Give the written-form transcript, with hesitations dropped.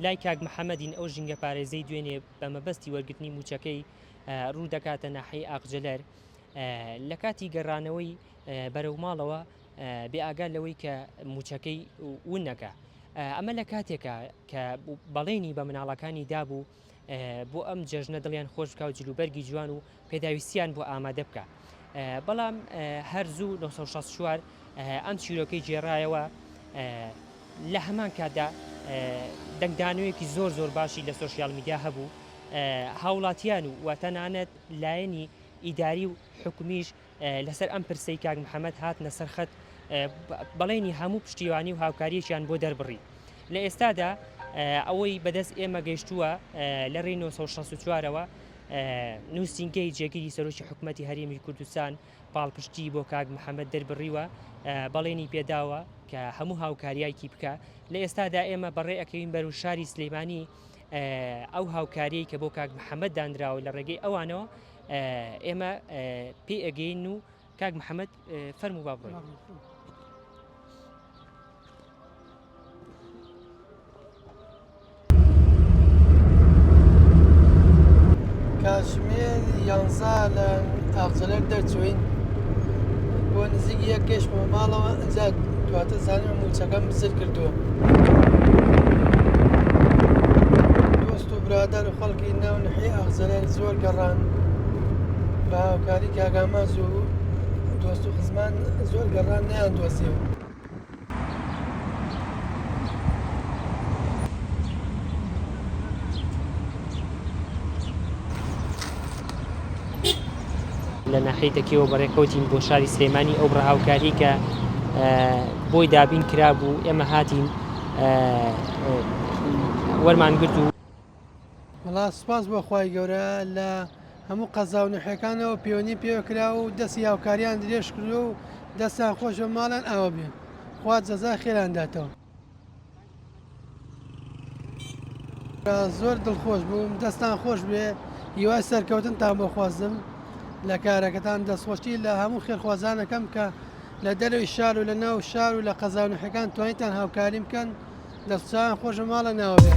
لای کاک محەمەدین ئەو ژینگەپارێزەی دوێنێ بە مەبەستی وەرگرتنی مووچەکەی ڕوو دەکاتە ناحیەی ئاقجەلەر لە کاتی گەڕانەوەی بەرەو ماڵەوە بێ ئاگا لەوەی کە مووچەکەی ون نەکا ئەمە لە کاتێکە کە بەڵێنی بە مناڵەکانی دابوو بۆ ئەم جەژنە دڵیان خۆش بکا و جلوبەرگی جوان و پێداویستیان بۆ ئامادە بکا بەڵام هەر زوو 964 ئەم چیرۆکەی گێڕایەوە لە هەمان کاتدا دەنگدانەوەیەکی زۆر زۆر باشی لە سۆشیال میدیا هەبوو هاوڵاتیان و واتەنانەت لایەنی ئیداری و حکومیش لەسەر ئەم پرسەی کاک محەمەد هاتنە سەر خەت بەڵێنی هەموو پشتیوانی و هاوکاریەکیان بۆ دەربڕی. لە ئێستادا ئەوەی بەدەست ئێمە گەیشتووە لە رێی 964ەوە نووسینگەی جێگیری سەرۆکی حکومەتی هەرێمی کوردستان پاڵپشتی بۆ کاک محەمەد دەربڕیوە بەڵێنی پێداوە کە هەموو هاوکاریایکی بکە لە ئێستادا ئێمە بەڕێ ئەکەوین بەرەو شاری سلەیمانی ئەو هاوکاریەی کە بۆ کاک محەمەد دانراوە لە ڕێگەی ئەوانەوە ئێمە پێی ئەگەین و کاک محەممەد فەرموو با بڕۆین. کاتژمێر یانزە لە ئاغجەلەر دەرچووین بۆ نزیک یەک گەشتمە ماڵەوە ئەجا دواتر زانیم موچەکەم بزر کردووە دۆست و برادەر و خەڵکی ناو نحی ئاغجەلەر زۆر گەڕان بە هاوکاری کاگاماز و دۆست و خزمان زۆر گەڕان نیان دۆزیەوە لە ناحیەی تەکیەوە بەڕێکەوتین بۆ شاری سلێمانی ئەو بڕە هاوکاری کە بۆی دابین کرابوو ئێمە هاتین وەرمان گرت و وەڵا سوپاس بۆ خوای گەورە لە هەموو قەزا و نەحیەکانەوە پەیوەندی پێوە کرا و دەستی هاوکاریان درێژ کردووە و دەستیان خۆش بێ ماڵیان ئاوا بێ خوا جەزای خێران داتەوە. زۆر دڵخۆش بووم دەستان خۆش بێ هیوای سەرکەوتنتان بۆ خوازم لە کارەکەتان دەستخۆشی لە هەموو خێرخوازانەکەم کە لە دەرەوەی شار و لە ناو شار و لە قەزا و نەحیەکان توانیتان هاوکاریم بکەن دەست چاویان خۆش بێ ماڵە ناوە بێ.